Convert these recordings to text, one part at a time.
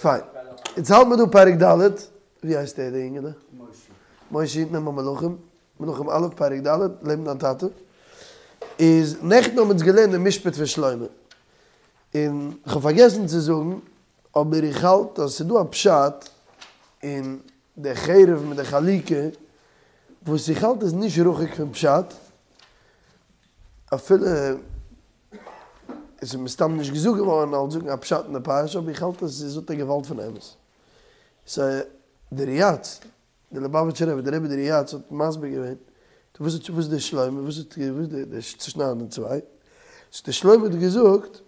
פיין. יעצט האלט מען דא פרק ד', ווי הייסט ער דער יונגעלע? מושי. נעם א מלכים, מלכים א' פרק ד', לעבן דיין טאטע. איז נעכטן האבן אונז געלערנט די משפט פון שלמה. און כ'האב פארגעסן צו זאגן, אבער איך האלט אז ס'איז דא א פשט אין די חרב מיט די חלוקה, וואס איך האלט איז נישט רחוק פון פשט, אפילו עס איז מסתם נישט געזאגט געווארן אלס זאגן א פשט אין די פרשה, אבער איך האלט אז עס האט א געוואלד פון אמת. סא דער ריי"צ, דער ליובאוויטשער רבי, דער רבי דער ריי"צ האט מסביר געווען, וואס האט וואס דער שלמה, וואס האט וואס דער דער צושניידן אין צוויי, סא דער שלמה האט געזאגט,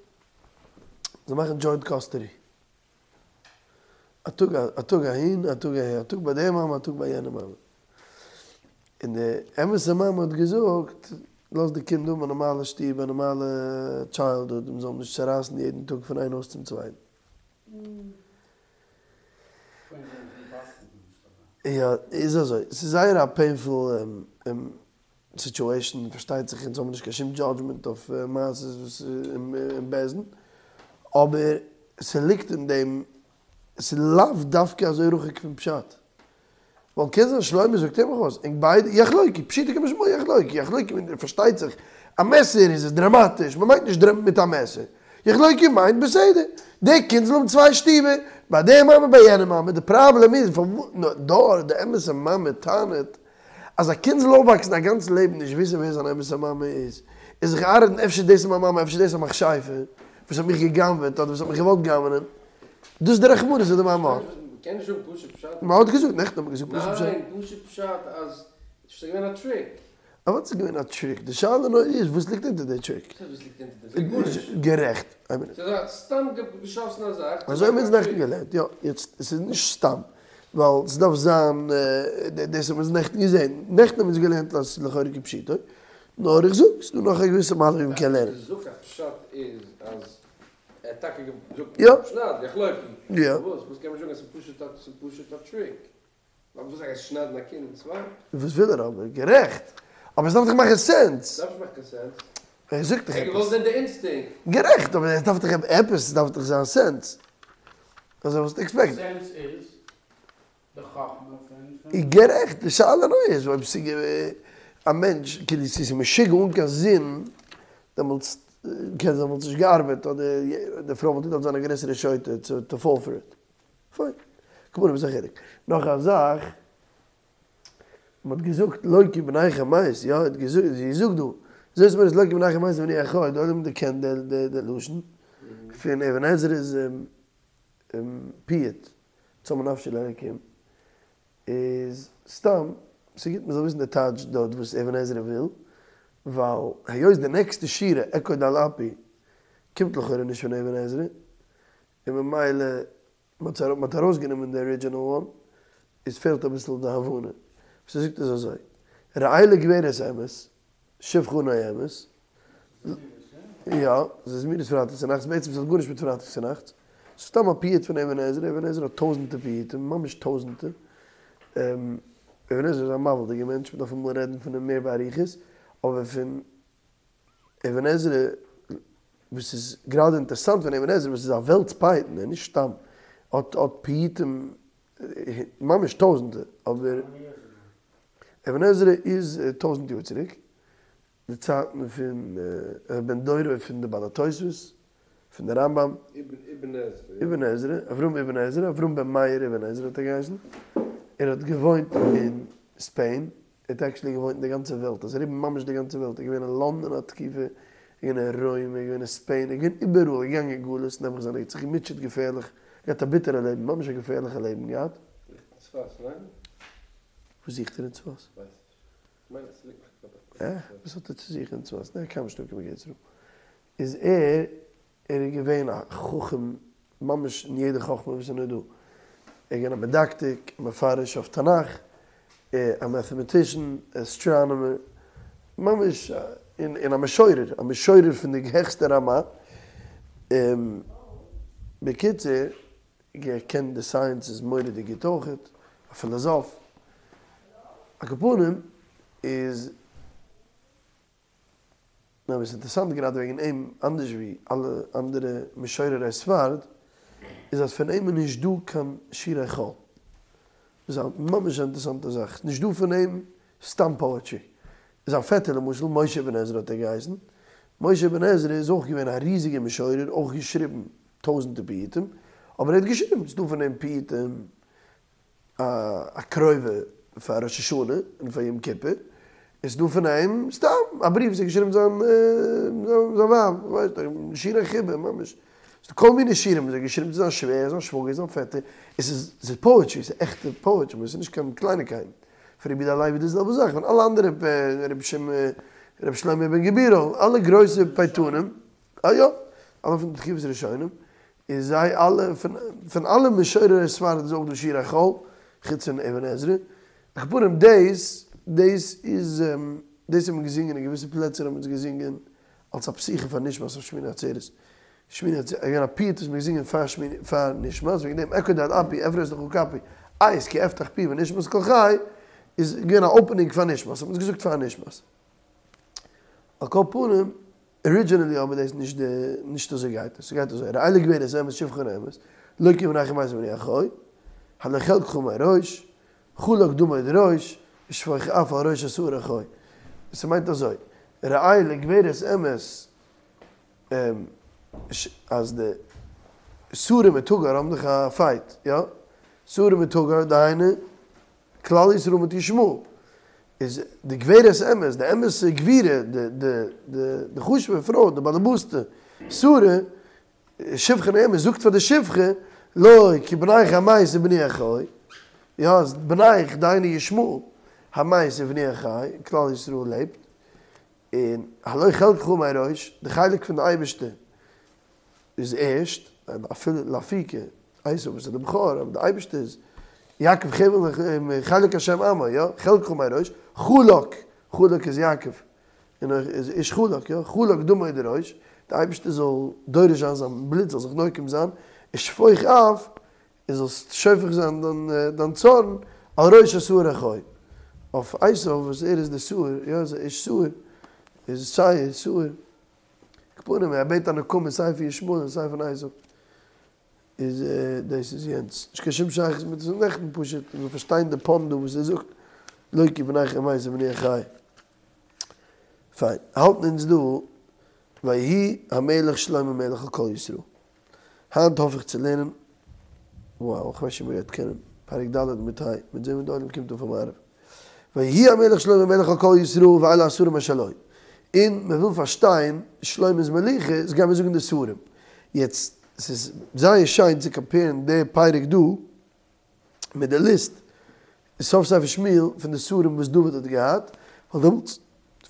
זאל מאכן דזשוינט קאסטעדי. א טאג א טאג אהין א טאג אהער, א טאג ביי די מאמע א טאג ביי יענע מאמע. און די אמת'ע מאמע האט געזאגט, לאז די קינד האבן א נארמאלע שטוב, א נארמאלע טשיילדהוד, מען זאל אים נישט צורייסן יעדן טאג פון איין הויז צום צווייטן. יא, איז אזוי, ס'איז זייער א פעינפול סיטועשן, פארשטייט זיך אונז האבן נישט קיין שום דזשאדזשמענט אויף מעשות וואס אין בית דין, אבער ס'ליגט אין דעם, ס'איז לאו דווקא אזוי רחוק פון פשט, ווייל קען זיין שלמה זאגט הער מיך אויס, ענק ביידע, יחלוקו, פשוטו כמשמעו יחלוקו, יחלוקו מיינט פארשטייט זיך, א מעסער איז עס דראמאטיש, מ'מיינט נישט מיט א מעסער, יחלוקו מיינט בסדר, די קינד זאל האבן צוויי שטיבער, ביי די מאמע ביי יענע מאמע, די פראבלעם איז פארוואס דארט די אמת'ע מאמע טענה'ט אז א קינד זאל אויפוואקסן א גאנץ לעבן נישט וויסן ווער זיין אמת'ע מאמע איז, און זיך איינרעדן אפשר דאס איז מיין מאמע אפשר דאס איז א מכשפה וואס האט מיך גע'גנב'עט אדער וואס האט מיך געוואלט גנב'נען, דאס איז די רחמנות וואס די מאמע האט. מ'קען נישט זאגן פשוט פשט. מען האט געזאגט, נעכטן האט מען געזאגט פשוט פשט. ניין, פשוט פשט אז ס'איז געווען א טריק. אוודאי ס'איז געווען א טריק, די שאלה נאר איז וואס ליגט אונטער די טריק. וואס הייסט וואס ליגט אונטער די טריק? גארנישט. גערעכט. איין מינוט. ס'איז א סתם געשאסן א זאך. אזוי האבן אונז נעכטן געלערנט, יא. יעצט, עס איז נישט סתם, ווייל ס'דארף זיין, דאס האבן אונז נעכטן געזען. נעכטן האבן אונז געלערנט אז ס'איז לכאורה כפשוטו. נאר איך זאג, ס'איז דא נאך א געוויסע מהלך ווי מ'קען לערנען. דו זאגסט אז פשט איז אז ער האט טאקע געזאגט יא. שניידן, יחלוקו. יא. וואס? וואס קען מען זאגן אז ס'איז פשוט א ס'איז פשוט א טריק? וואס ער גייט שניידן א קינד אין צוויי? וואס וויל ער אבער? גערעכט! אבער עס דארף דאך מאכן סענס! ס'דארף נישט מאכן קיין סענס. ער זאגט דאך ער האט געוואלט עפעס. זען די אינסטינקט. גערעכט, אבער עס דארף דאך עפעס דארף דאך זיין סענס. אזוי וואלסטו עקספעקטעד. סענס איז די חכמה פון פון. גערעכט, די שאלה נאר איז אויב ס'איז א מענטש כאילו צו ס'איז משוגע אן קיין זין, דעמאלטס קען זיין וואלט עס נישט געארבעט אדער די פרוי וואלט געדארפט זיין א גרעסערע שוטה צו טו פאל פאר איט. פיין. כמובן וואס א חילוק. נאך א זאך, מען האט געזאגט לוקי בניכם מת, יא, האט געזאגט, זי זאגט דא, זאת אומרת לוקי בניכם מת ואני אחי, די עולם דערקענט די די לשון פון אבן עזרא'ס פיוט, צמאה נפשי לאלקים, איז סתם, ס'גוט מ'זאל וויסן די טייטש דארט וואס אבן עזרא וויל, ווייל היות די נעקסטע שורה אכוד על אפי קומט לכאורה נישט פון אבן עזרא, און ממילא מ'האט מ'האט ארויסגענומען די ארידזשינעל וואן, איז פעלט אביסל די הבנה. וואס ער זאגט איז אזוי, ראה לגברת אמת, שפחה נואמת, יא, ס'איז זמירות פרייטאג צונאכטס, בעצם ס'האט גארנישט מיט פרייטאג צונאכטס, ס'איז סתם א פיוט פון אבן עזרא, אבן עזרא האט טויזענטע פיוטים, ממש טויזענטע, אבן עזרא איז א מבהיל'דיגער מענטש, מ'דארף אמאל רעדן פון אים מער באריכות, אבער פון אבן עזרא, וואס איז גראדע אינטערסאנט פון אבן עזרא וואס איז א וועלטס פייטן און נישט סתם האט האט פיוטים ממש טויזענטע אבער אבן עזרא איז טויזענט יאר צוריק די צייטן פון בן דורו פון די בעלי התוספות פון די רמב"ם אבן עזרא אברהם אבן עזרא אברהם בן מאיר אבן עזרא האט ער געהייסן ער האט געוואוינט אין ספעין ער האט עקשעלי געוואוינט אין די גאנצע וועלט, ער איז אריבער ממש די גאנצע וועלט, ער איז געווען אין לאנדאן א תקופה, ער איז געווען אין רוים, ער איז געווען אין ספעין, ער איז געווען איבעראל, ער איז געגאנגען אין גלות, נעבעך זיין, ער האט זיך געמוטשעט געפערליך, געהאט א ביטערע לעבן, ממש א געפערליכע לעבן געהאט. ליגט אין צפת, ניין? וואס זוכט ער אין צפת? ווייס נישט. כ'מיין אז ס'ליגט נאך ביי. אה? וואס האט ער צו זוכן אין צפת? ניין, קיינמאל נישט אנגעקומען קיין ארץ ישראל. איז ער ער איז געווען א חכם ממש אין יעדע חכמה וואס איז נאר דא. ער איז געווען א מדקדק, א מפרש אויף תנך, א מעטעמאטישן, אסטראנאמער, ממש און א משורר, א משורר פון די העכסטע רמה. בקיצור, ער קען די סייענסעס מורא'דיג גוט אויכעט, א פילאזאף. על כל פנים איז. נאר וואס אינטערעסאנט גראדע וועגן אים, אנדערש ווי אלע אנדערע משוררי ספרד, איז אז פון אים איז נישט דא קיין שירי חול. דאס איז א ממש א אינטערעסאנטע זאך. נישט דא פון אים סתם פאעטרי. זיין פעטער למשל, משה אבן עזרא האט ער געהייסן. משה אבן עזרא איז אויך געווען א ריזיגער משורר, אויך געשריבן טויזענטער פיוטים, אבער ער האט געשריבן, ס'איז דא פון אים פיוטים א קרובה פאר ראש השנה און פאר יום כיפור, און ס'איז דא פון אים סתם א בריוו וואס ער האט געשריבן זיין זיין ווייב, כ'ווייס נישט, שירי חיבה ממש, ס'איז דא כל מיני שירים וואס ער האט געשריבן צו זיין שווער, זיין שוואגער, זיין פעטער, עס איז ס'איז פאעטרי, ס'איז עכטע פאעטרי, ס'איז נישט קיין קלייניקייטן. פון רבי יהודה הלוי די זעלבע זאך, פון אלע אנדערע רבי שמעון, רבי שלמה אבן גבירול, אלע גרויסע פייטנים, אה יא, אלע פון די תקופת הראשונים, איז זיי אלע, פון אלע משוררי ספרד איז אויך דא שירי חול, חוץ פון אבן עזרא, על כל פנים דאס, דאס איז, דאס האט מען געזינגען אין געוויסע פלעצער האט מען עס געזינגען אלס א פתיחה פאר נשמת אויף שמיני עצרת, שמיני עצרת, געווען א פיוט וואס מען האט געזינגען פאר שמיני, פאר נשמת, וועגן דעם אקוד על אפי אפרוש לך כפי, עת כי אפתח פי ונשמת כל חי, איז געווען א אופענינג פאר נשמת, האט מען עס געזאגט פאר נשמת. על כל פנים, ארידזשינעלי אבער דאס נישט די, נישט אזוי גייט עס, ס'גייט אזוי, ראה לגברת אמת שפחה נואמת, לא כי בניך מתו ובני אחי, הלא חלקך מראש, חלק דמו דרוש, ושפוך אף על ראש השעיר אחי. ס'מיינט אזוי, ראה לגברת אמת אז די שרה מיט הגר האבן דאך א פייט, יא? שרה מיט הגר, דהיינו כלל ישראל מיט ישמעאל, איז די גברת אמת, די אמת'ע גבירה, די די די די חשוב'ע פרוי, די באלעבאסטע, שרה, שפחה נואמת, זאגט פאר די שפחה, לא כי בניך המת ובני החי, יא, אז בניך דהיינו ישמעאל, המת ובני החי, כלל ישראל לעבט, און הלא חלקך מראש, די חלק פון די אייבערשטער איז ערשט, אפילו לאפוקי עשו וואס איז די בכור, אבער די אייבערשטער איז יעקב חבל חלק השם עמו, יא, חלקך מראש, חלק, חלק איז יעקב, און ער איז איש חלק, יא, חלק דמו דרוש, די אייבערשטער זאל דורש זיין זיין בלוט זאל זיך נוקם זיין, ושפוך אף, און זאלסט שופך זיין דיין צארן על ראש השעיר אחי, אויף עשו וואס ער איז די שעיר, יא, איז א איש שעיר, איז שעיר, שעיר. על כל פנים, ער בעט א נקמה סיי פון ישמעאל און סיי פון עשו. איז דאס איז יענץ. נישט קיין שום שייכות מיט דאס נעכטן, פשוט מ'זאל פארשטיין די פאן דא וואס ער זאגט, לא כי בניך המת ובני החי. פיין, האלטן אונז דא, ויהי המלך שלמה מלך על כל ישראל. היינט האף איך צו לערנען, וואו, איך ווייס נישט אויב מ'גייט קענען, פרק ד' מיט ה', מ'וועט זען ווען די עולם קומט אן פאר מעריב. ויהי המלך שלמה מלך על כל ישראל ואלה השרים אשר לו. און מען וויל פארשטיין שלמה'ס מלוכה, איז גיימיר זאגן די שרים. יעצט, ס'איז זייער שיין צו קאמפעירן די פרק דא מיט די ליסט אין סוף ספר שמואל פון די שרים וואס דוד האט געהאט, ווייל דעמאלטס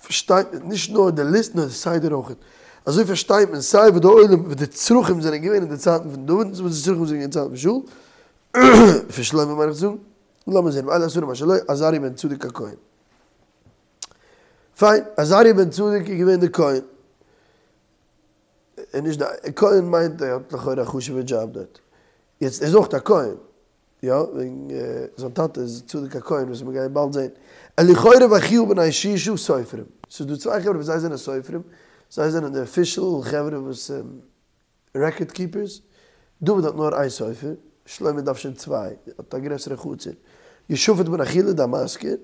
פארשטייט מען נישט נאר די ליסט נאר די סדר אויכעט. אזוי פארשטייט מען סיי וואס די עולם וואס די צרכים זענען געווען אין די צייטן פון דוד און וואס די צרכים זענען געווען אין צייטן פון שאול, פון שלמה מיין איך צו זאגן. לאמיר זען, ואלה השרים אשר לו, עזריה בן צדוק הכהן. פיין, עזריה בן צדוק איז געווען די כהן. און נישט די, כהן מיינט ער האט לכאורה א חשוב'ע דזשאב דארט. יעצט ער איז אויך א כהן, יא, וועגן זיין טאטע איז צדוק הכהן וואס מיר גייען באלד זען. אליחורף ואחיה בני שישה סופרים. ס'איז דא צוויי חברה וואס זיי זענען סופרים, זיי זענען די אפישעל חברה וואס רעקארד קיפערס, דוד האט נאר איין סופר, שלמה דארף שוין צוויי, האט א גרעסערע חצר. יהושפט בן אחילוד המזכיר,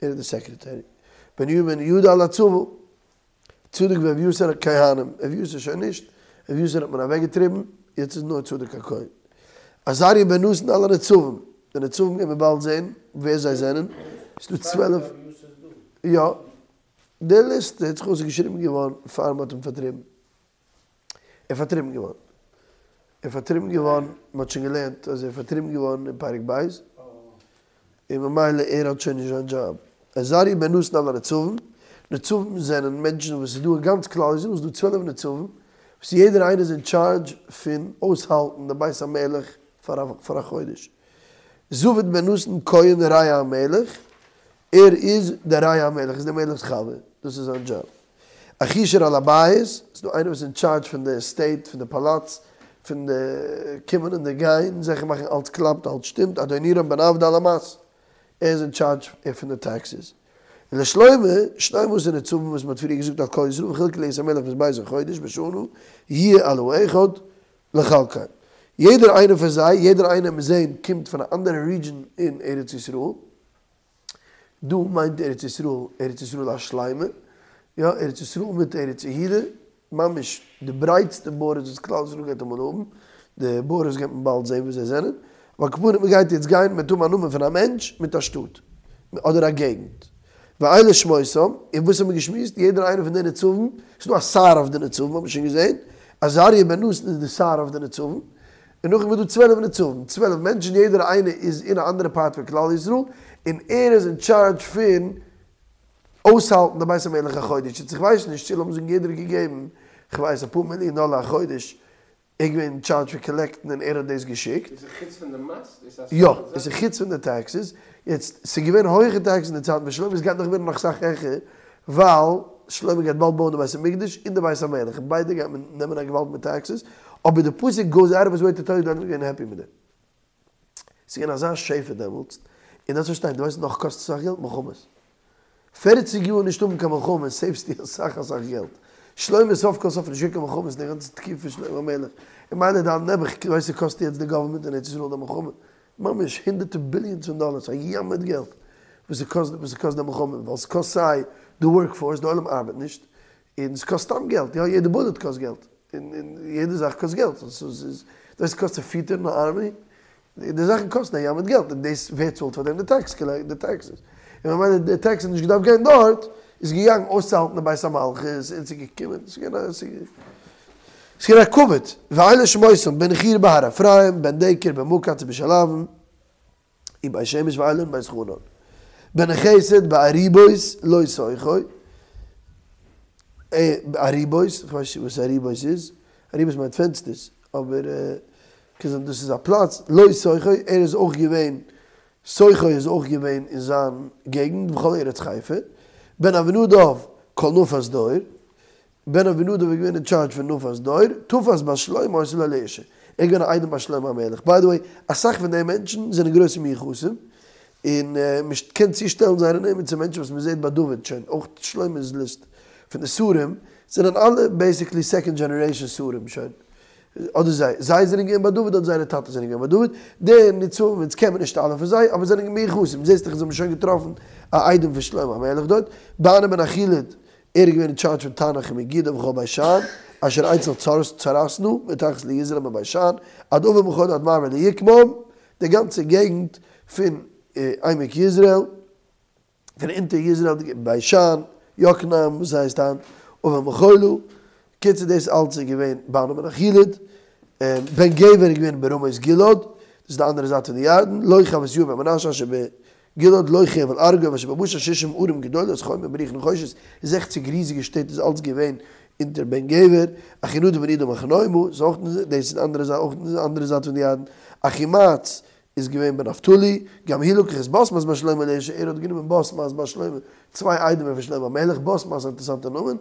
ער איז די סעקרעטערי. בניהו בן יהוידע על הצבא. צדוק ואביתר כהנים, אביתר שוין נישט, אביתר האט מען אוועקגעטריבן, יעצט איז נאר צדוק הכהן. עזריה בן נתן על הנצבים, די נצבים גייען מיר באלד זען ווער זיי זענען, ס'איז דא 12, יא, די ליסטע האט זיך אויס געשריבן געווארן פאר מ'האט אים פארטריבן. ער איז פארטריבן געווארן. ער איז פארטריבן געווארן, מען האט שוין געלערנט אז ער איז פארטריבן געווארן אין פרק ב', און ממילא ער האט שוין נישט זיין דזשאב. עזריה בן נתן על הנצבים, נצבים זענען מענטשן וואס איז דא אין גאנץ כלל ישראל איז דא 12 נצבים, וואס יעדער איינער איז אין טשארדזש פון אויסהאלטן די בית המלך פאר א חודש. זבוד בן נתן כהן רע המלך, ער איז דער רע המלך, איז דער מלך'ס חבר, דאס איז זיין דזשאב. אחישר על הבית, ס'איז דא איינער וואס איז אין טשארדזש פון די עסטעיט, פון די פאלאץ, פון די קומען און די גיין, זיכער מאכן אלץ קלאפט, אלץ שטימט, אדונירם בן עבדא על המס, ער איז אין טשארדזש פון די טעקסעס. און לשלמה, שנים עשר נצבים וואס מ'האט פריער געזאגט על כל ישראל וחלקו להיות המלך ואת ביתו חודש בשנה, יהיה על האחד לכלכל. יעדער איינער פון זיי, יעדער איינער מיר זעהן קומט פון א אנדערע רידזשען אין ארץ ישראל, דא מיינט ארץ ישראל ארץ ישראל השלימה, יא ארץ ישראל מיט ארץ יהודה, ממש די ברייטסטע בארדערס וואס כלל ישראל גייט אמאל האבן, די בארדערס גייט מען באלד זעהן וואו זיי זענען, אבער על כל פנים מען גייט יעצט גיין מען וועט האבן א נאמען פון א מענטש מיט א שטאט, אדער א געגנט, ואלה שמותם, און וואס האבן מיר געשמועסט, יעדער איינער פון די ניצבים, ס'איז דא א שר אויף די ניצבים האט מען שוין געזעהן, עזריה בן נתן איז די שר אויף די ניצבים, און נאכדעם איז דא צוועלף ניצבים, צוועלף מענטשן יעדער איינער איז אין א אנדערע פארט פון כלל ישראל, און ער איז אין טשארדזש פון אויסהאלטן די בית המלך א חודש, יעצט איך ווייס נישט צו לאמיר זאגן יעדער האט געגעבן כ'ווייס אפאר מיליאן דאלער א חודש, ער איז געווען אין טשארדזש פון קאלעקטן און ער האט דאס געשיקט. דאס איז חוץ פון די מס? דאס איז א יא, סעפערעט עס זאך? איז חוץ פון די טעקסעס, יעצט ס'איז געווען הויכע טעקסעס אין די צייטן פון שלמה, עס גייט נאך ווערן נאך סאך העכער, ווייל שלמה גייט באלד בויען די בית המקדש און די בית המלך, און ביידע גייט מען נעמען א געוואלד מיט טעקסעס, אבער די פסוק גאוס אוט אוו היז וועי טו טעל יו די עולם איז געווען העפי מיט דעם. ס'איז געווען אזא שפע דעמאלטס, און דארפסט פארשטיין, דו ווייסט נאך קאסט אסאך געלט? מלחמות. פערציג יאר נישט האבן קיין מלחמות סעיווסטו אסאך אסאך געלט. שלמה סוף כל סוף נישט געווען קיין מלחמות אין די גאנצע תקופה פון שלמה המלך, און מילא די נעבעך, ווייסט וואס קאסט יעצט די גאווערמענט אין ארץ ישראל די מלחמה? ממש הונדערטער ביליאנס פון דאלערס, א ים מיט געלט וואס ס'קאסט וואס ס'קאסט די מלחמה, ווייל ס'קאסט סיי די ווארק פארס, די עולם ארבעט נישט, און ס'קאסט סתם געלט, יא יעדע בולעט קאסט געלט, און און יעדע זאך קאסט געלט, ס'איז דאס קאסט צו פיטערן א ארמי, די זאכן קאסטן א ים מיט געלט, און דאס ווער צאלט פאר דעם? די טעקס קאלעקטער, די טעקסעס, און ממילא די טעקס האט נישט געדארפט גיין דארט, איז געגאנגען אויסצוהאלטן די בית המלכות, און ס'איז געקומען, ס'איז געווען א, ס'איז געווען א כבוד, ואלה שמותם, בן חור בהר אפרים, בן דקר במקץ ובשעלבים. ובית שמש ואיילון ובית חנן. בן חסד בארובות לא סוכו, ארובות, איך ווייס נישט וואס ארובות איז, ארובות מיינט פענסטערס, אבער קען זיין דאס איז א פלאץ, לא סוכו, ער איז אויך געווען, סוכו איז אויך געווען אין זיין געגנט, וכל ארץ חפר, בן אבינדב כל נפת דור, בן אבינדב איז געווען אין טשארדזש פון נפת דור, טפת בת שלמה היתה לו לאשה, ער איז געווען א איידעם ביי שלמה המלך, ביי די וועי אסאך פון די מענטשן זענען גרויסע מיוחסים, און מען קען צושטעלן זייערע נעמען צו מענטשן וואס מען זעט ביי דוד שוין, אויך שלמה'ס ליסט פון די שרים זענען אלע בעיסיקלי סעקאנד דזשענערעישאן שרים שוין, אדער זיי זיי זענען געווען ביי דוד אדער זייערע טאטעס זענען געווען ביי דוד, די ניצבים אונז קען מען נישט אלע פון זיי אבער זענען מיוחסים, זעסט דאך אונז האבן שוין געטראפן א איידעם פון שלמה המלך דארט, בענה בן אחילוד ער איז געווען אין טשארדזש פון תענך ומגידו וכל בית שאן, אשר אצל צרתנה, מתחת ליזרעאל מבית שאן, עד אבל מחולה עד מעבר ליקמעם, די גאנצע געגנט פון עמק יזרעאל, פון אונטער יזרעאל, בית שאן, יקנעם וואס הייסט היינט אבל מחולה, קיצור דאס אלץ איז געווען בענה בן אחילוד, בן גבר איז געווען ברמות גלעד, דאס איז די אנדערע זייט פון די ירדן, לא חוות יאיר בן מנשה אשר ב גלעד לא חבל ארגוב אשר בבשן ששים ערים גדולות חומה בריח נחושת, זעכציג ריזיגע שטעט איז אלץ געווען אונטער בן גבר, אחינדב בן עידו מחנימה, איז אויך דאס איז אנדערע זייט אויך די אנדערע זייט פון די ירדן, אחימעץ איז געווען בנפתלי, גם הוא לקח את בשמת בת שלמה לאשה, ער האט גענומען בשמת בת שלמה, צוויי איידעמער פון שלמה המלך, בשמת איז א אינטערעסאנטע נאמען,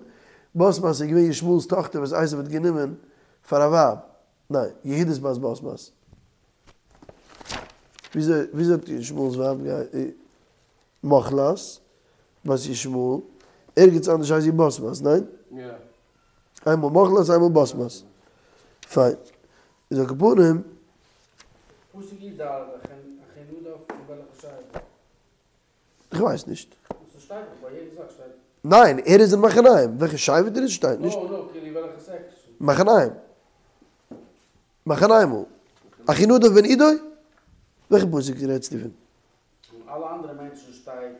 בשמת איז געווען ישמעאל'ס טאכטער וואס עשיו האט גענומען פאר א ווייב, ניין, יהודית בת בשמת. וויאזוי וויאזוי האט ישמעאל'ס ווייב געהייסן? מחלת בת ישמעאל, ערגעץ אנדערש הייסט זי בשמת, ניין? יא. איינמאל מחלת איינמאל בשמת. פיין. איז על כל פנים. פסוק י ד, אחינדב פון וועלכע שבט? איך ווייס נישט. ס'שטייט דאך ביי יעדע זאך שטייט. ניין, ער איז אין מחניים. וועלכע שבט ער איז שטייט נישט. נו נו, כאילו וועלכע סעקשאן? מחניים. מחניים. אחינדב בן עידו? וועלכע פסוק רעדסטו פון? און אלע אנדערע מענטשן שטייט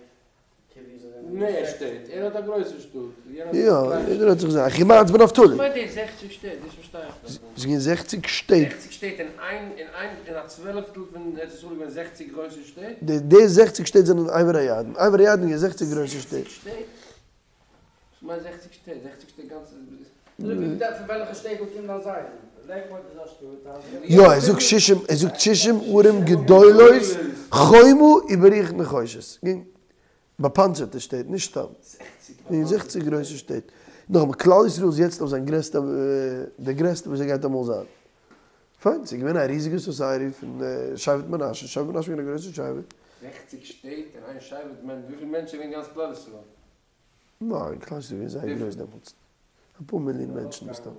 כאילו זיי זענען מער שטעט, ער האט א גרויסע שטאט, יענער יא, האט א קליינע יעדער האט זיך זיין, אחימעץ בן נפתלי. וואס מיינט די זעכציג שטעט? דאס פארשטיי איך נאך נישט. ס'איז געווען זעכציג שטעט. זעכציג שטעט אין איין אין איין אין א צוועלפטל פון ארץ ישראל איז געווען זעכציג גרויסע שטעט? די די זעכציג שטעט זענען עבר הירדן, עבר הירדן איז געווען זעכציג גרויסע שטעט. זעכציג שטעט? וואס מיינט זעכציג שטעט? זעכציג שטעט גאנץ פון וועלכע שטעטל קומט דיין זיידע? לעיקוואד איז א שטאט. יא ער זאגט שישים ער זאגט שישים ערים גדולות חומה ובריח נחושת. באפאנצערטע שטעט נישט סתם. זעכציג גרויסע שטעט. נאכאמאל כלל ישראל איז יעצט אויף זיין גרעסטע די גרעסטע וואס ער גייט אמאל זיין. פיין ס'איז געווען א ריזיגע סאסייעטי פון שבט מנשה, שבט מנשה איז געווען א גרויסע שבט. זעכציג שטעט אין איין שבט מיינט וויפיל מענטשן איז געווען גאנץ כלל ישראל? ניין, כלל ישראל איז געווען זייער גרויס דעמאלטס. אפאר מיליאן מענטשן מסתם.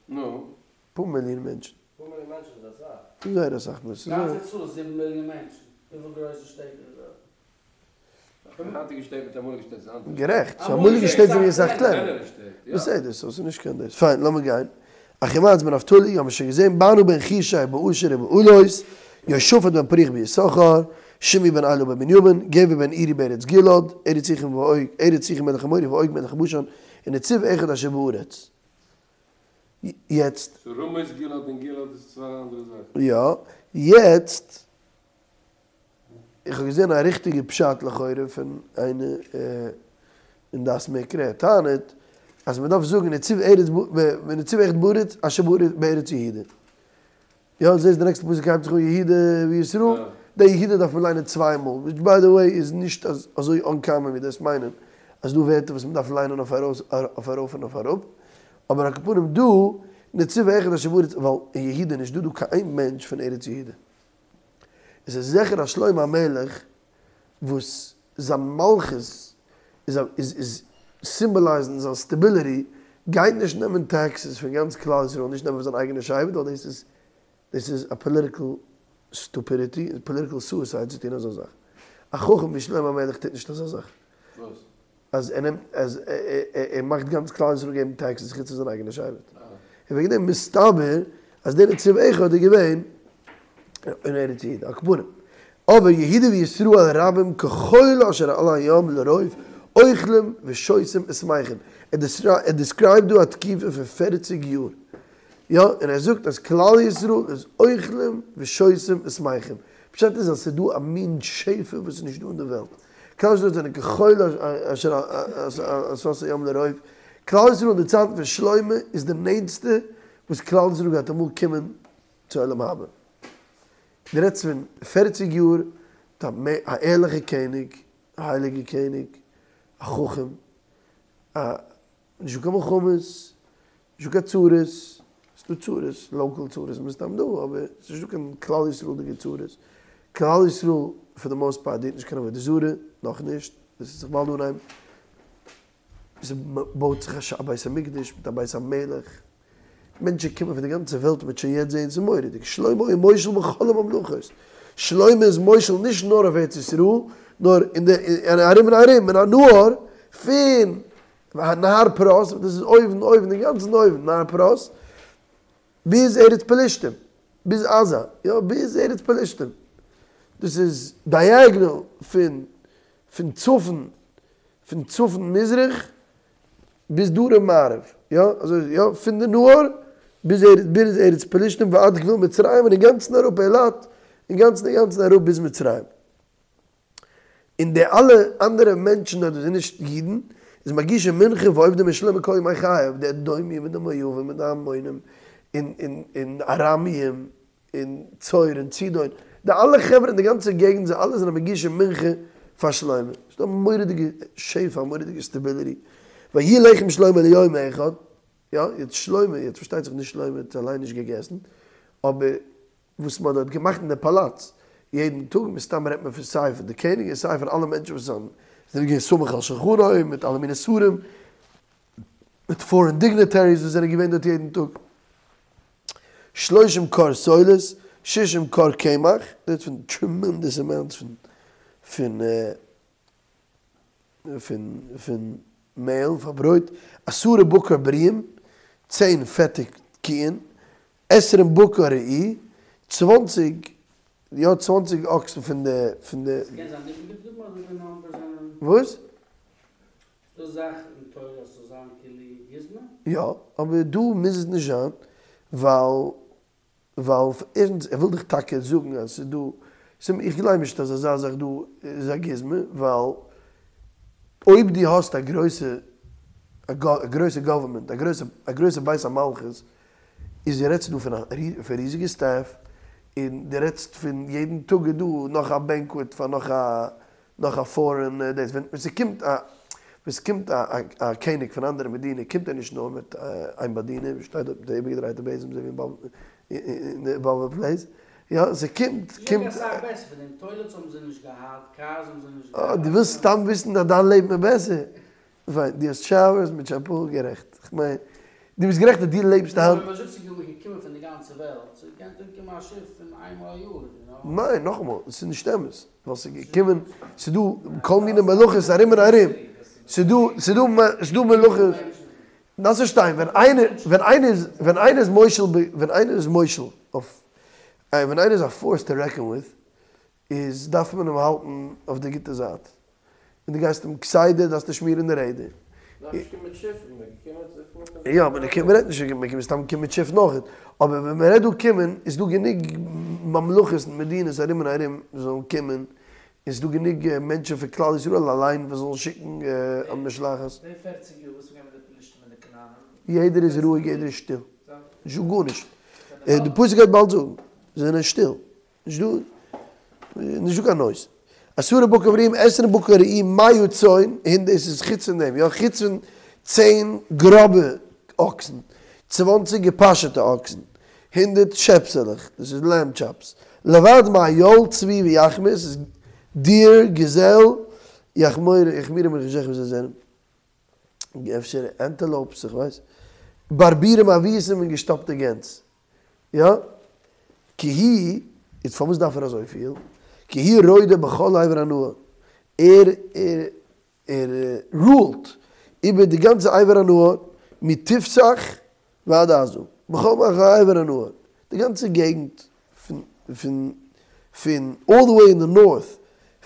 נו. אפאר מיליאן מענטשן. אפאר מיליאן מענטשן איז אסאך. זייער אסאך מער. ס'איז גאנץ ארץ ישראל איז זיבן מיליאן מענטשן. וויפיל גרויסע שטעט איז דארט? היינטיגע שטעט מיט אמאליגע שטעט איז אנדערש. גערעכט. סאו אמאליגע שטעט זענען אסאך קלענער. בסדר, סאו ס'איז נישט קיין דאס. פיין, לאמיר גיין. אחימעץ בן נפתלי האבן מיר שוין געזען, בענה בן חושי באשר ובאלות, יהושפט בן פרוח ביששכר, שמעי בן אלה בבנימין, גבר בן עירי בארץ גלעד, ארץ סיחון ואוג, ארץ סיחון מלך האמורי ועוג מלך הבשן, ונציב אחד אשר בארץ. יעצט. סאו רמות גלעד און גלעד איז צוויי אנדערע זאכן. יא. יעצט. איך האב געזען א ריכטיגע פשט לכאורה פון איינער אין דעת מקרא, ער טענה'ט אז מען דארף זאגן נציב ארץ ונציב אחד בארץ אשר בארץ יהודה. יא, זעסט די נעקסטע פסוק הייבט זיך אן יהודה וישראל, די יהודה דארף מען ליינען צוויי מאל, וויטש ביי די וועי איז נישט אזוי אנקאמען ווי דאס מיינען אז דא ווערטער וואס מען דארף ליינען אויף ארויס אויף ארויף און אויף אראפ, אבער על כל פנים דא נציב אחד אשר בארץ ווייל אין יהודה נישט דא דא קיין איין מענטש פון ארץ יהודה. עס איז זיכער אז שלמה המלך וואס זיין מלכות איז איז סימבאלייזן זיין סטעביליטי גייט נישט נעמען טעקסעס פון גאנץ כלל ישראל נישט נעמען פון זיין אייגענע שבט ווייל דאס איז דאס איז א פאליטיקל סטופידיטי און פאליטיקל סועסייד צו טון אזא זאך. א חכם ווי שלמה המלך טוט נישט אזא זאך. וואס? אז ער נעמט אז ער מאכט גאנץ כלל ישראל געבן טעקסעס חוץ פון זיין אייגענע שבט. און וועגן דעם מסתבר אז דער נציב אחד איז געווען אין ארץ יהודה. על כל פנים. אבער יהודה וישראל רבים כחול אשר על הים לרוב אוכלים ושותים ושמחים. ער דיסקרייבט דא א תקופה פון פערציג יאר. יא, און ער זאגט אז כלל ישראל איז אוכלים ושותים ושמחים. פשט איז אז ס'איז דא א מין שפע וואס איז נישט דא אין די וועלט. כלל ישראל זענען כחול אשר על שפת הים לרוב. כלל ישראל אין די צייטן פון שלמה איז די נענטסטע וואס כלל ישראל גייט אמאל קומען צו עולם הבא. דו רעדסט פון פערציג יאר מיט א ערליכע קעניג, א הייליגע קעניג, א חכם, א נישטא קיין מלחמות, נישטא קיין צרות, ס'איז דא צרות, לאקאל צרות איז מסתם דא, אבער ס'איז נישטא קיין כלל ישראל'דיגע צרות, כלל ישראל פאר די מאוסט פארט דינט נישט קיין עבודה זרה, נאכנישט, דאס וועט זיך באלד אנהייבן, ס'בויט זיך א בית המקדש מיט א בית המלך, מענטשן קומען פון די גאנצע וועלט מ'וועט שוין יעצט זעהן ס'איז מורא'דיג, שלמה היה מושל בכל הממלכות, שלמה איז מושל נישט נאר אויף ארץ ישראל, נאר אין די ארום און ארום, מן הנהר, פון נהר פרת, דאס איז אויבן אויבן אינגאנצן אויבן, נהר פרת, ביז ארץ פלשתים, ביז עזה, יא ביז ארץ פלשתים, דאס איז דייעגנעל פון פון צפון, פון צפון מזרח ביז דרום מערב, יא, אזוי יא, פון די נהר ביז ארץ ביז ארץ פלשתים ועד גבול מצרים און אינגאנצן אראפ אילת, אינגאנצן אינגאנצן אראפ ביז מצרים. און די אלע אנדערע מענטשן דארט וואס זענען נישט אידן, איז מגישי מנחה ועובדים עם שלמה כל ימי חייו, די אדומים און די מואבים און די עמונים און און און ארמיים און צור און צידון, די אלע חברה אין די גאנצע געגנט זיי אלע זענען מגישי מנחה פאר שלמה, ס'איז דא א מורא'דיגע שפע א מורא'דיגע סטעביליטי, ויהי לחם שלמה ליום אחד, יא, יעצט שלמה, יעצט פארשטייט זיך נישט שלמה האט אליין נישט געגעסן, אבער וואס מען האט דארט געמאכט אין די פאלאץ יעדן טאג, מסתם רעדט מען פון סיי פון די קעניג און סיי פון אלע מענטשן וואס זענען געווען סמוך על שולחנו מיט אלע מיני שרים, מיט פארען דיגניטעריס וואס זענען געווען דארט יעדן טאג. שלושים כור סולת, שישים כור קמח, דאס פון טרעמענדעס אמאונטס פון פון פון פון מעהל פאר ברויט, עשרה בקר בריאים, צען פעטע קיען, עשרים בקר רעי, צוואנציג, יא צוואנציג אקסן פון די פון די. ס'קען זיין איבערגעטריבן אדער די נאמבערס זענען. וואס? ס'דא זאך אין תורה אז ס'זאל זיין כאילו גוזמא? יא, אבער דא מוז עס נישט זיין, ווייל ווייל ערשטנס ער וויל דיך טאקע זאגן אז ס'איז דא, איך גלייב נישט אז אזא זאך דא איז א גוזמא, ווייל אויב דו האסט א גרויסע א גרויסע גאווערמענט, א גרויסע א גרויסע בית המלכות, איז דו רעדסט דא פון א פון ריזיגע סטעף, און דו רעדסט פון יעדן טאג איז דא נאך א בענקוועט פאר נאך א נאך א פארען דאס, ווען ס'קומט א ווען ס'קומט א א קעניג פון אנדערע מדינה קומט ער נישט נאר מיט איין באדינער וואס שטייט דארט מיט א איבערגעדרייטע בעזעם אזוי ווי אין די באבוב פלעיס, יא ס'קומט קומט. אסאך בעסער פון דעם, טוילעטס האבן זיי נישט געהאט, קארס האבן זיי נישט געהאט. דו ווילסט סתם וויסן אז דיין לעבן איז בעסער? פיין, דו האסט שאוערס מיט שעמפו, גערעכט. כ'מיין, דו ביסט גערעכט אז דו לעבסט היינט. ווען מ'זאגט ס'איז געקומען פון די גאנצע וועלט, ס'קען אנקומען א שיף פון איינמאל א יאר, יו נאו. ניין, נאכאמאל, ס'איז נישט אמת, ווייל ס'איז געקומען, ס'איז דא כל מיני מלוכות ארום און ארום, ס'איז דא, ס'איז דא, ס'איז דא מלוכות, דארפסט פארשטיין, ווען איינער, ווען איינער איז, ווען איינער איז מושל ב, ווען איינער איז מושל אויף, ווען איינער איז א פארס טו רעקאן וויט, איז דארף מען אים האלטן אויף די גוטע זייט, און דו גייסט אים כסדר דארפסטו שמירן די רעדער. דארף נישט קומען מיט שיפן, מען קומט מיט יא, מען קומט, מען רעדט נישט פון קומען, סתם קומען מיט שיפן אויך, אבער ווען מען רעדט דא קומען, איז דא גענוג ממלכות און מדינות ארום און ארום וואס זאלן קומען, און ס'איז דא גענוג מענטשן פון כלל ישראל אליין וואס זאלן שיקן א משלחת. די פערציג יאר וואס איז געווען מיט די פלישתים און די כנענים? יעדער איז רואיג, יעדער איז שטיל, נישטא גארנישט, די פסוק גייט באלד זאגן, זיי זענען שטיל. נישט דא, נישט דא קיין נויז. עשרה בקר רעועים, עשרים בקר רעועים, מאה צאן, און דאס איז חוץ פון דעם, יא, חוץ פון צען גראבע אקסן, צוואנציג געפאשעטע אקסן, הונדערט שעפסעלעך, דאס איז לעמב טשאפס, לבד מאיל צבי ויחמיר, ס'איז דיער, געזעל, יחמור, יחמירים איך ווייס נישט וואס זיי זענען. אפשר ענטעלאופס, איך ווייס. ברבורים אבוסים און געשטאפטע גענז. יא? כי הוא, איז פארוואס דארף ער אזויפיל? כי הוא רודה בכל עבר הנהר, ער ער ער רולט איבער די גאנצע עבר הנהר, מתפסח ועד עזה, בכל מלכי עבר הנהר, די גאנצע געגנט פון פון פון אלל די וועי אין די נארט,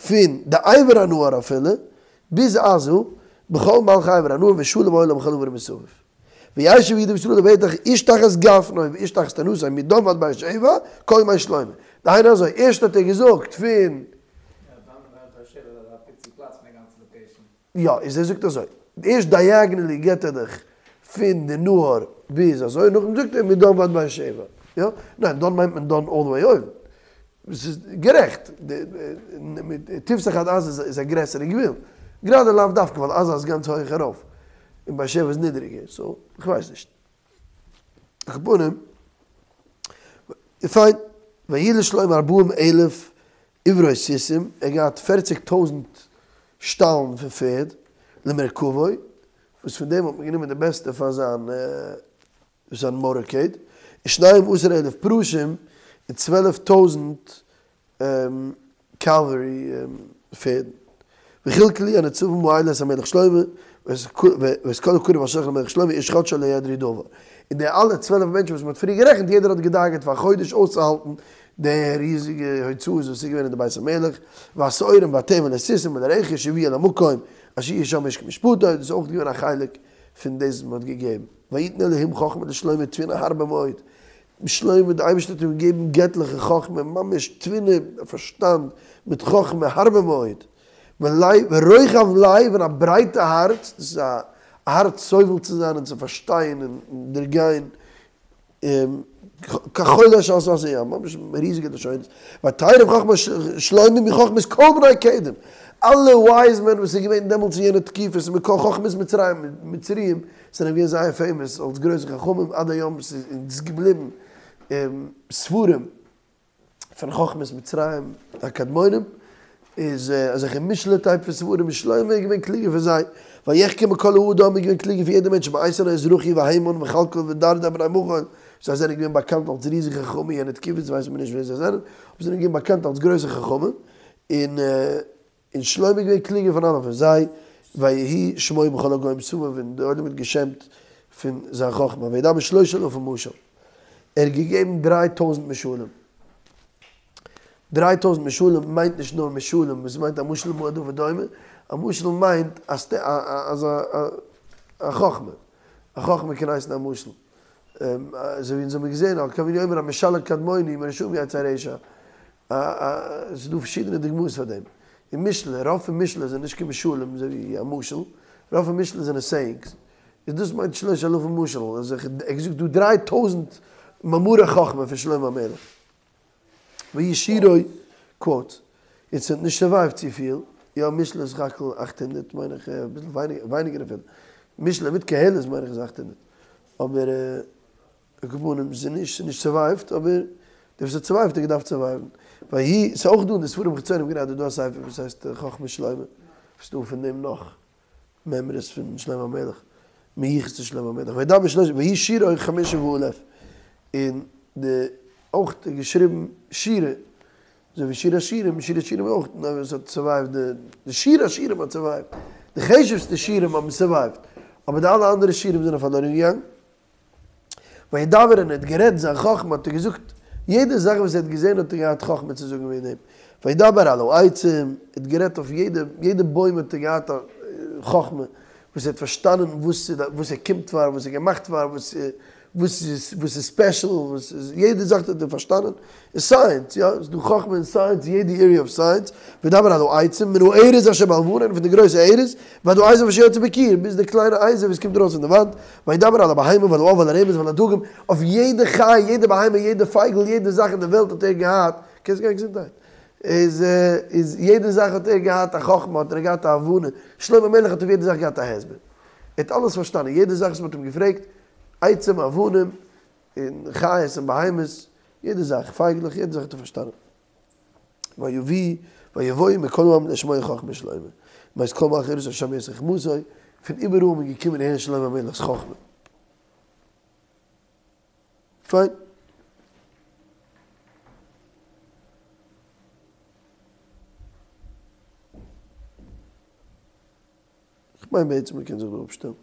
פון די עבר הנהר אפילו, ביז עזה, בכל מלכי עבר הנהר ושלום היה לו בכל דבר מסביב. וישב יהודה וישראל לבטח איש תחת גפנו ואיש תחת תאנתו מדן ועד באר שבע כל ימי שלמה. דהיינו אזוי, ערשט האט ער געזאגט פון. יא, איז ער זאגט אזוי, ערשט דייעגנעלי געט ער דיך פון די נהר ביז אזוי, נאכדעם זאגט ער מדן ועד באר שבע. יא? ניין, דן מיינט מען דן אלל די וועי אויבן. ס'איז גערעכט, תפסח עד עזה איז א גרעסערע גבול, גראדע לאו דווקא ווייל עזה איז גאנץ הויעך ארויף, און באר שבע איז נידעריגער, סאו כ'ווייס נישט. על כל פנים, פיין, ויהי לשלמה ארבעים אלף עברות סוסים, ער האט געהאט פערציג טויזנט שטאלן פון פערד, למרכבו, וואס פון דעם האט מען גענומען די בעסטע פאר זיין זיין מאטארקעיד, ושנים עשר אלף פרשים, און צוועלף טויזנט קאוועלרי פערדן. וכלכלו הנצבים האלה את המלך שלמה, ואת כל הקרוב אשר למלך שלמה איש חדשו לא ידרו דבר. און די אלע צוועלף מענטשן וואס מען האט פריער גערעכנט, יעדער האט געדאגה'ט פאר א חודש אויסצוהאלטן די ריזיגע הוצאות וואס איז געווען אין די בית המלך, והשעורים והתבן לסוסים ולרכש הביאו למקום אשר יהיה שם משכן משפטו, דאס איז אויך געווען א חלק פון דאס וואס מען האט געגעבן. ויתן אלהים חכמה לשלמה תבונה הרבה מאוד, שלמה די אייבערשטער האט אים געגעבן געטליכע חכמה, ממש תבונה, פארשטאנד, מיט חכמה הרבה מאוד, ורוחב לב און א ברייטע הארץ, דאס איז א הארץ סובל צו זיין און צו פארשטיין און דערגיין כחול אשר על שפת הים, ממש ריזיגע לשונות, ותרב חכמת שלמה מחכמת כל בני קדם, אלע ווייז מען וואס איז געווען דעמאלטס אין יענע תקופות מכל חכמת מצרים, מצריים, זענען געווען זייער פעימאס אלס גרויסע חכמים עד היום ס'איז אונז געבליבן ספרים. פון חכמת מצרים הקדמונים איז אזעלכע משלי טייפ פון ספרים איז שלמה איז געווען קלוגער פון זיי, ויחכם מכל האדם איז געווען קלוגער פון יעדער מענטש מאיתן האזרחי והימן וכלכל ודרדע בני מחול, זיי זענען געווען באקאנט אלס ריזיגע חכמים יענע תקופות ווייסט מען נישט ווער זיי זענען, אבער זיי זענען געווען באקאנט אלס גרויסע חכמים, און און שלמה איז געווען קלוגער פון אלע פון זיי, ויהי שמו בכל הגוים סביב, און דער עולם האט געשמט פון זיין חכמה, וידבר שלש אלפים משל, ער האט געגעבן דריי טויזנט משלים, דריי טויזנט משלים מיינט נישט נאר משלים, וואס מיינט א משל למה הדבר דומה, א משל מיינט א א חכמה, א חכמה קען הייסן א משל, אזוי ווי אונז האבן געזען, על כן אומר המשל הקדמוני מרשעים יצא רשע, ס'איז דא פארשידענע דוגמאות פאר דעם. אין משלי, רוב פון משלי זענען נישט קיין משלים אזוי ווי א משל, רוב פון משלי זענען סעיאינגס. איז דאס מיינט שלש אלפים משל, אז ער האט געזאגט דא דריי טויזנט מאמרי חכמה פון שלמה המלך. ויהי שירו, קוואוטס. יעצט ס'האט נישט סורווייווט צופיל, יא משלי איז סך הכל אכט הונדערט מיין איך, אביסל ווייניגער אפילו. משלי מיט קהלת מיין איך איז אכט הונדערט. אבער. על כל פנים, ס'איז נישט, ס'איז נישט סורווייווט, אבער דער וואס האט סורווייווט האט געדארפט סורווייוון. ויהי, ס'איז אויך דא אין די ספרים חיצונים גראדע דא א ספר וואס הייסט חכמת שלמה, ס'איז דא פון דעם נאך מימרות פון שלמה המלך. מיוחס צו שלמה המלך, וידבר שלושים, ויהי שירו חמשה ואלף, און די אויך האט ער געשריבן שירה, אזוי ווי שיר השירים, שיר השירים אויך, נאר ווער ס'האט סורווייווד די, די שיר השירים האט סורווייווד, די חשוב'סטע שירים האבן סורווייווד, אבער די אלע אנדערע שירים זענען פארלוירן געגאנגען. וידבר און ער האט גערעדט זיין חכמה האט ער געזאגט, יעדע זאך וואס ער האט געזען האט ער געהאט חכמה צו זאגן וועגן דעם, וידבר על העצים, ער האט גערעדט אויף יעדע יעדע בוים האט ער געהאט א חכמה, וואס ער האט פארשטאנען וואס וואס ער קומט פאר, וואס ער געמאכט פאר, וואס וואס איז וואס איז ספעשל, וואס איז יעדע זאך האט ער פארשטאנען, אין סייענס, יא, ס'איז דא חכמה אין סייענס, יעדע עיריע אוו סייענס, וידבר על העצים, מן הארז אשר בלבנון, פון די גרויסע ארז, ועד האזוב אשר יוצא בקיר, ביז די קליינע אזוב וואס קומט ארויס פון די וואנט, וידבר על הבהמה ועל העוף ועל הרמש ועל הדגים, אויף יעדע חי, יעדע בהמה, יעדע פייגל, יעדע זאך אין די וועלט האט ער געהאט, קענסט גיין געזונטהייט, איז איז יעדע זאך האט ער געהאט א חכמה, האט ער געהאט א הבנה, שלמה המלך האט אויף יעדע זאך געהאט א הסבר, ער האט אלעס פארשטאנען, יעדע זאך וואס מען האט אים געפרעגט, עצים, אבנים, און חיות און בהמות, יעדע זאך, פייגלעך, יעדע זאך האט ער פארשטאנען. ויביא, ויבואו מכל העם לשמוע חכמת שלמה, מאת כל מלכי ארץ אשר שמעו את חכמתו, פון איבעראל איז מען געקומען הערן שלמה המלך'ס חכמה. פיין. כ'מיין בעצם מ'קען זיך דא אפשטעלן.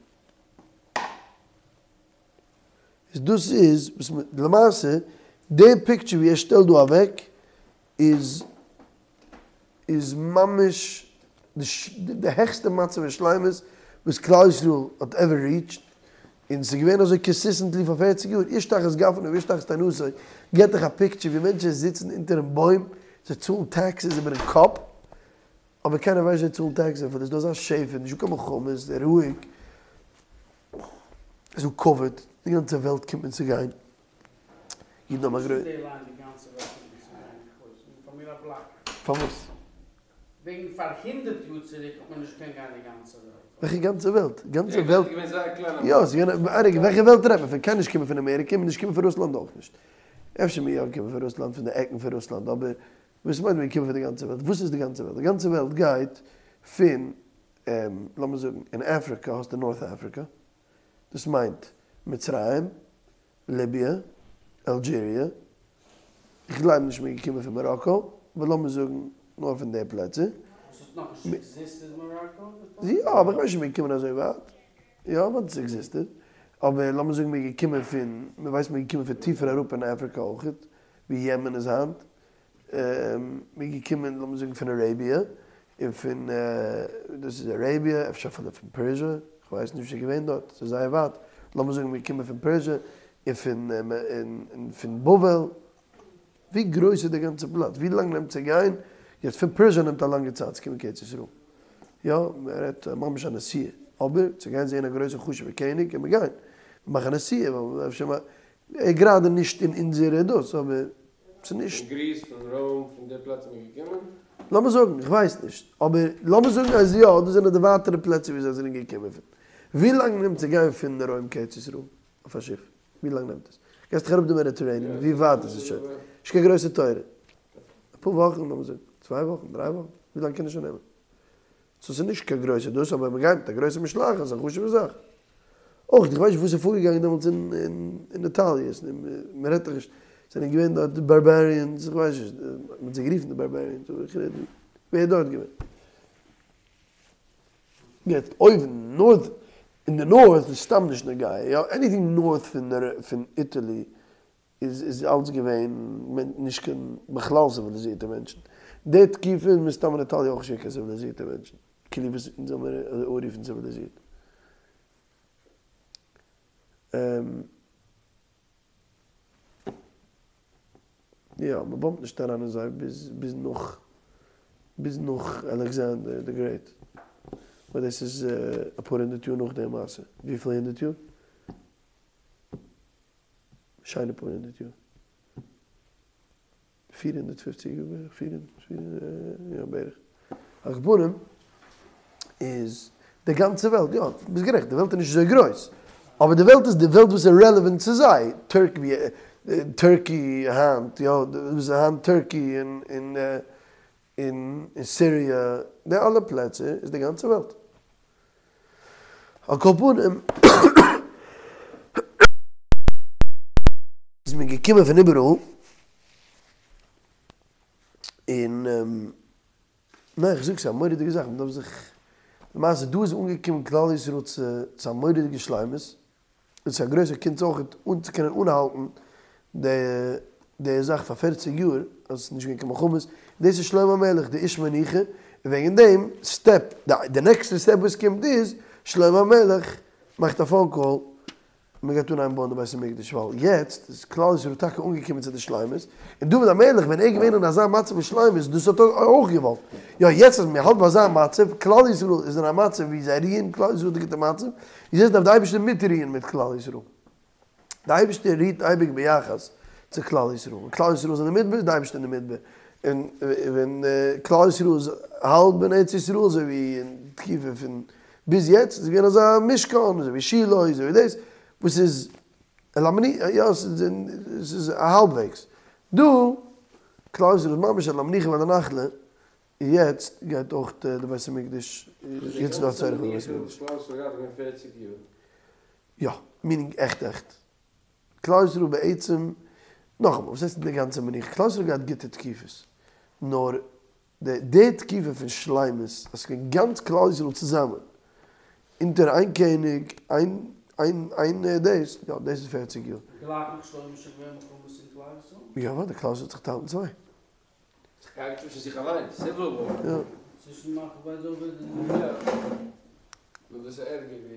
איז דאס איז וואס מ. למעשה די פיקטשער ווי ער שטעלט דא אוועק איז איז ממש די העכסטע מצב אין שלימות וואס כלל ישראל האט עווער ריעטשד, און ס'איז געווען אזוי קאנסיסטענטלי פאר פערציג יאר, איש תחת גפנו ואיש תחת תאנתו, געט דיך א פיקטשער ווי מענטשן זיצן אונטערן בוים, זיי צאלן טעקסעס איבערן קאפ, אבער קיינער ווייסט זיי צאלן טעקסעס אפילו, ס'איז דא אזא שפע, נישטא קיין מלחמות, ס'איז רואיג. ס'איז דא כבוד, די גאנצע וועלט קומט מען צו גיין, אידן האבן א גרויסע. פארוואס? וועגן פאר הונדערט יאר צוריק האט מען נישט געקענט גיין די גאנצע וועלט. וועלכע גאנצע וועלט? גאנצע וועלט? יא, ס'איז געווען, וועלכע וועלט רעדט מען פון? קיינער נישט קומען פון אמעריקע, מ'איז נישט געקומען פון רוסלאנד אויך נישט. אפשר מ'איז יא געקומען פון רוסלאנד, פון די עקן פון רוסלאנד, אבער וואס מיינט מ'איז געקומען פון די גאנצע וועלט? וואס איז די גאנצע וועלט? די גאנצע וועלט גייט פון לאמיר זאגן אין אפריקא האסטו נארט אפריקא, דאס מיינט מצרים, ליביע, אלדזשיריע, איך גלייב נישט מ'איז געקומען פון מאראקא, אבער לאמיר זאגן נאר פון די פלעצער. וואס האט נאכנישט עקזיסטעד מאראקא? יא, אבער איך ווייס נישט מ'איז געקומען אזוי ווייט. יא, אוודאי עס עקזיסטעד. אבער לאמיר זאגן מ'איז געקומען פון, מ'ווייסט מ'איז געקומען פון טיפער אראפ אין אפריקא אויכעט, ווי יעמען איז היינט. מ'איז געקומען לאמיר זאגן פון אראביע, און פון, דאס איז אראביע, אפשר אפילו פון פערזשע, כ'ווייס נישט וואס איז געווען דארט, ס'איז זייער ווייט, לאמיר זאגן מ'איז געקומען פון פערזשע, און פון און פון בבל, ווי גרויס איז די גאנצע פלאץ? ווי לאנג נעמט צו גיין? יעצט פון פערזשע נעמט א לאנגע צייט צו קומען קיין ארץ ישראל, יא, מ'רעדט ממש א נסיעה, אבער צו גיין זען א גרויסע חשוב'ע קעניג קען מען גיין, מ'מאכט א נסיעה, ווייל אפשר גראדע נישט אין אונזערע דאס, אבער ס'איז נישט. פון גריס, פון רוים, פון די פלעצער איז מען געקומען? לאמיר זאגן, איך ווייס נישט, אבער לאמיר זאגן אז יא, דאס זענען די ווייטערע פלעצער ווי זיי זענען געקומען פון. ווי לאנג נעמט צו גיין פון רוים קיין ארץ ישראל אויף א שיף? ווי לאנג נעמט עס? גייסט דאך אראפ די מעדיטערעניען, ווי ווייט איז עס שוין? נישט קיין גרויסע תורה. אפאר וואכן, לאמיר זאגן, צוויי וואכן, דריי וואכן, ווי לאנג קען עס שוין נעמען? סאו ס'איז נישט קיין גרויסע דאס, אבער מ'גייט מיט א גרויסע משלחת, איז א חשוב'ע זאך. אויך, איך ווייס נישט וואס איז פארגעגאנגען דעמאלטס אין איטאליע, מ'רעדט דאך נישט, זענען געווען דארט די בארבעריענס, איך ווייס נישט, מ'האט זיי גערופן די בארבעריענס, אבער איך רעד ווער איז דארט געווען. יעצט אויבן, נארט, אין די נארט איז סתם נישט נוגע, יא, עניטינג נארט פון איטאלי איז איז אלץ געווען נישט קיין בכלל ציוויליזירטע מענטשן. די תקופה איז מסתמא אין איטאליע אויך נישט געווען קיין ציוויליזירטע מענטשן, כאילו וואס אונז זאל מיר אנרופן ציוויליזירט. יא, מען באמפט נישט אריין אין זיי ביז ביז נאך ביז נאך אלעקסאנדער די גרעיט. אבער דאס איז אפאר הונדערט יאר נאך די מעשה. וויפיל הונדערט יאר? שיינע פאר הונדערט יאר. 450 יאר בערך, 400, יא בערך. על כל פנים איז די גאנצע וועלט, יא, ביסט גערעכט, די וועלט איז נישט אזוי גרויס, אבער די וועלט איז די וועלט וואס איז רעלעווענט צו זיי, טערקי, טערקי היינט, יא, וואס איז היינט טערקי און און און סיריע, די אלע פלעצער איז די גאנצע וועלט. על כל פנים איז מען געקומען פון איבעראל, און ניין איך זאג ס'איז א מורא'דיגע זאך, מ'דארף זיך, למעשה דא איז אנגעקומען כלל ישראל צו צו א מורא'דיגע שלימות, און ס'איז א גרויסע קונץ אויך אן צו קענען אנהאלטן די די זאך פאר פערציג יאר אז ס'איז נישט געווען קיין מלחמות, דאס איז שלמה המלך די איש מנוחה, און וועגן דעם סטעפ, די נעקסטע סטעפ וואס קומט איז, שלמה המלך מאכט א פאון קאל, מען גייט אנהייבן בויען די בית המקדש, ווייל יעצט איז כלל ישראל טאקע אנגעקומען צו די שלימות, און דוד המלך ווען ער איז געווען אין אזא מצב פון שלימות, דאס האט ער אויך געוואלט, יא יעצט אז מען האלט ביי אזא מצב, כלל ישראל איז אין א מצב ווי זיי רוען, כלל ישראל האט א גוטע מצב, יעצט דארף די אייבערשטער מיטרוען מיט כלל ישראל. די אייבערשטער רוהט אייביג ביחס צו כלל ישראל, ווען כלל ישראל איז אין די מדבר איז די אייבערשטער אין די מדבר, און ווען כלל ישראל איז האלב אין ארץ ישראל אזוי ווי אין תקופה פון ביז יעצט איז געווען אזא משכן אזוי ווי שילה אזוי ווי דאס וואס איז אל המנוחה יא ס'איז האלבוועגס, דא כלל ישראל איז ממש אל המנוחה ואל הנחלה, יעצט גייט אויך די בית המקדש, יעצט איז דא א צורך פאר די בית המקדש. יא, מינינג עכט עכט. כלל ישראל בעצם, נאכאמאל, וואס הייסט די גאנצע מנוחה? כלל ישראל האט געהאט גוטע תקופות, נאר די די תקופה פון שלימות, אז ס'געווען גאנץ כלל ישראל צוזאמען, אונטער איין קעניג, איין איין איין דאס, יא דאס איז פערציג יאר. גלייך נאך שלמה איז שוין געווען מלחמות אין כלל ישראל? יא אוודאי, כלל ישראל האט זיך געטיילט אין צוויי. זיך געהארגעט צווישן זיך אליין, סיוויל וואר. יא. צווישן מלכות בית דוד און. יא. נו דאס איז ערגער ווי.